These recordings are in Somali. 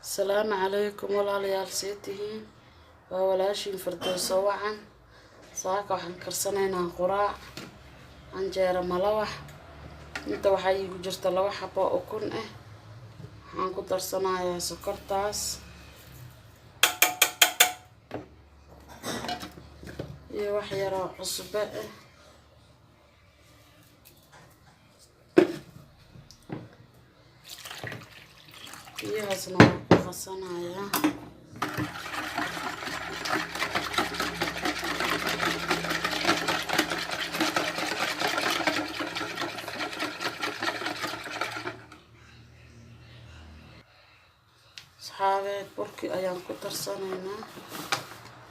Asalaamu calaykum walaalayaal, see tihiin? Waa walaashiin Fardowso Wacan. Saaka waxaan karsanaynaa quraac, canjeero malawax. Inta waxaa iigu jirta laba xabo ukun ah. Waxaan ku darsanayaa sokortaas iyo wax yaroo cusbe ah. Biyahaasna waa ku qasanayaa. Asxaabee, burkii ayaan ku darsanaynaa.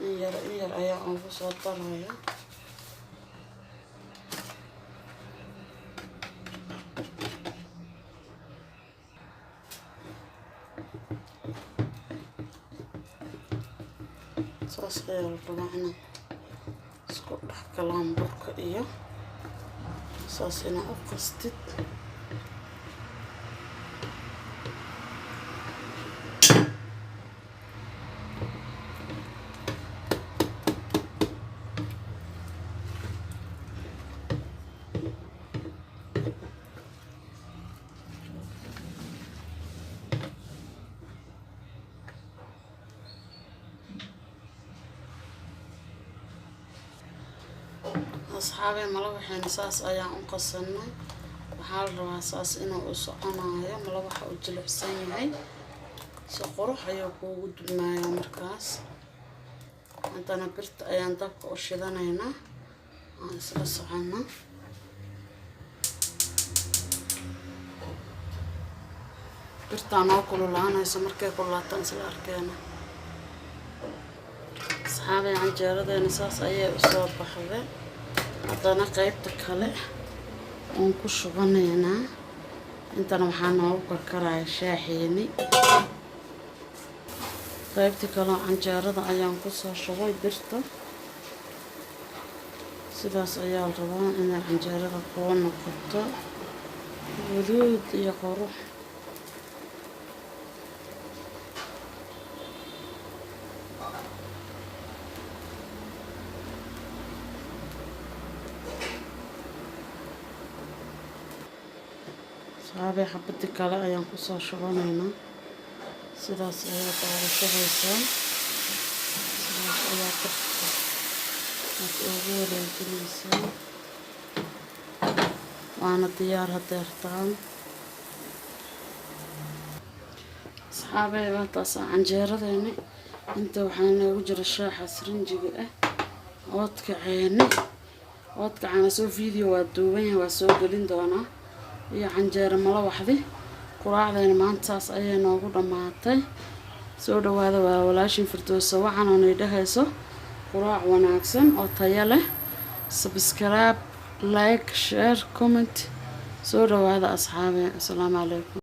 In yar in yar ayaan ugu soo daraya. Saas ayaa la rabaa inay isku dhex galaan burka iyo saas inaa u qastid. Asxaabee, malawaxeena saas ayaan u qasanay. Waxaa la rabaa saas inuu u soconayo malawaxa, u jilicsan yahay, si qurux ayuu kuugu dubmayaa. Markaas haddana birta ayaan dabka u shidanaynaa, aan isla socono. Birtaa noo kululaanayso, markay kululaataan isla arkeena. Asxaabay, canjeeradeena saas ayay usoo baxday. Haddana qeybta kale oon ku shubanaynaa. Intana waxaa noogu karkaraya shaaxeeni. Qeybtii kaleo canjeerada ayaan kusoo shubay birta. Sidaas ayaa la rabaa inay canjeerada kuu noqoto, guduud iyo qurux. Asxaabay, xabadii kale ayaan kusoo shubanaynaa. Sidaas ayaad ugu shubaysaa, sidaas ayaa korka aad ugu wareejinaysaa, waana diyaar hadeertaan. Asxaabay, waa taasaa canjeeradeeni. Inta waxaa inoogu jira shaaxaas rinjiga ah, oodkaceeni. Oodkacaana soo video waa duuban yahay, waa soo gelin doonaa, iyo canjeero malawaxdi. Quraacdeena maanta saas ayay noogu dhammaatay. Soo dhawaada, waa walaashin Firdowsa Wacan oo nay dhahayso quraac wanaagsan oo tayo leh. Subscribe, like, share, comment. Soo dhawaada asxaabe. Asalaamu calaykum.